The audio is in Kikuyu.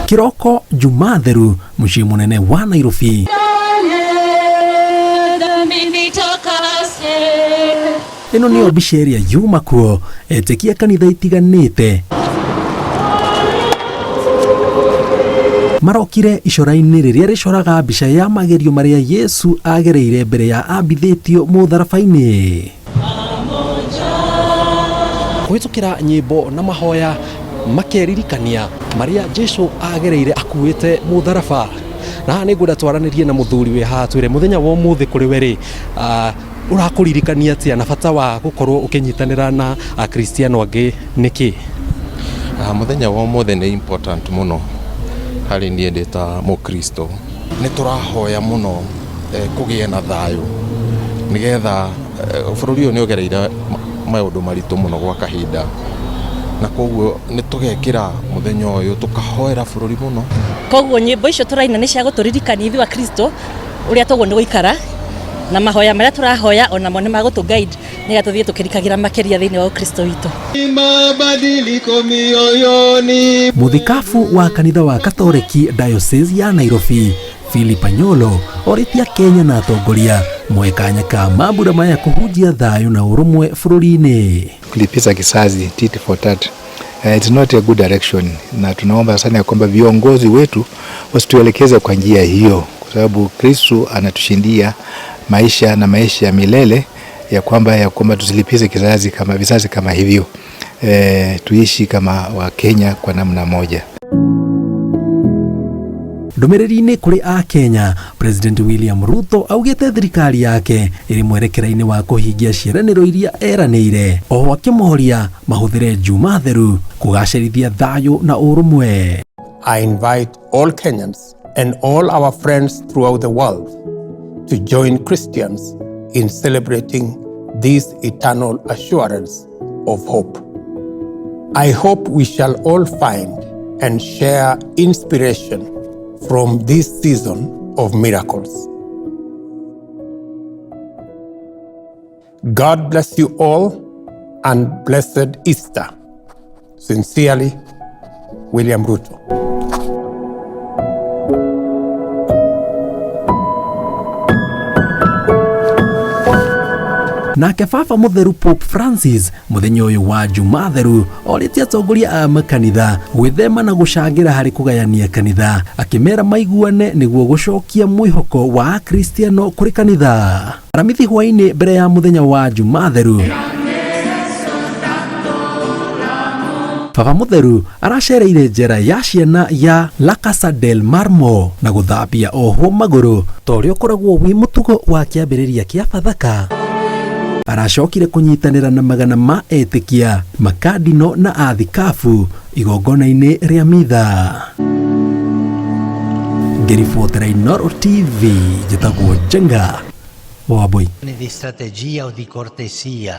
Kiroko Jumaa theru muciĩ munene wa Nairobi. Ĩno nĩyo mbica ĩrĩa yuma kuo etĩkia kanitha itiganĩte marokire icora-inĩ rĩrĩa rĩcoraga mbica ya magerio marĩa Yesu agereire mbere ya ambithĩtio mũtharaba-inĩ. Kũhĩtũkĩra nyĩmbo na mahoya makeririkania marĩa Jesu agereire akuĩte mũtharaba. Na haha nĩngwenda twaranĩrie na mũthuri wĩ haha twĩre mũthenya wa ũmũthĩ kũrĩ we rĩ, ũrakũririkania atĩa na bata wa gũkorwo ũkĩnyitanĩra na akristiano angĩ nĩkĩ? Mũthenya wa ũmũthĩ nĩ important mũno harĩ niĩ ndĩ ta mũkristo. Nĩ tũrahoya mũno kũgĩe na thayũ nĩgetha bũrũri ũyũ nĩ ũgereire maũndũ maritũ mũno gwa kahinda, na koguo nĩ tũgekĩra mũthenya ũyũ tũkahoera bũrũri mũno. Koguo nyĩmbo icio tũraina nĩ cia gũtũririkania ithuĩ akristo ũrĩa tũguo nĩ gũikara, na mahoya marĩa tũrahoya onamo nĩ magũtũ guide nĩgetha tũthiĩ tũkĩrikagĩra makĩria thĩinĩ wa ũkristo witũ. Mabadiliko mioyoni. Mũthikabu wa kanitha wa Katoreki Diocese ya Nairobi Philip Anyolo orĩtie Kenya na atongoria moe kanya ka mambura maya kũhunjia thayũ na ũrũmwe bũrũri-inĩ. Kulipiza kisasi tit for tat. It's not a good direction, na tunaomba sana ya kwamba viongozi wetu wasituelekeze kwa njia hiyo, kwa sababu Kristo anatushindia maisha na maisha ya milele, ya kwamba tusilipize kizazi kama vizazi kama hivyo. Tuishi kama Wakenya kwa namna moja. Ndũmĩrĩri-inĩ kũrĩ a Kenya, President William Ruto augĩte thirikari yake ĩrĩ mwerekera-inĩ wa kũhingia ciĩranĩro iria eranĩire, oho akĩmoria mahũthĩre Juma theru kũgacĩrithia thayũ na ũrũmwe. I invite all Kenyans and all our friends throughout the world to join Christians in celebrating this eternal assurance of hope. I hope we shall all find and share inspiration from this season of miracles. God bless you all and blessed Easter. Sincerely, William Ruto. Nake Baba Mũtheru Pope Francis mũthenya ũyũ wa Juma theru orĩtie atongoria a makanitha gwĩthema na gũcangĩra harĩ kũgayania kanitha, akĩmera maiguane nĩguo gũcokia mwĩhoko wa Akristiano kũrĩ kanitha. Aramithi hwaĩ-inĩ mbere ya mũthenya wa Juma theru, Baba Mũtheru aracereire njera ya ciana ya La Casa del Marmo na gũthambia ohwo magũrũ ta ũrĩa ũkoragwo wĩ mũtugo wa kĩambĩrĩria kĩa Bathaka. Aracokire kũnyitanĩra na magana ma etĩkia, makadino na athikabu igongona-inĩ rĩa mitha. Ngĩribotera Inooro TV, njĩtagwo Njenga wa Wambui. Di strategia o di cortesia.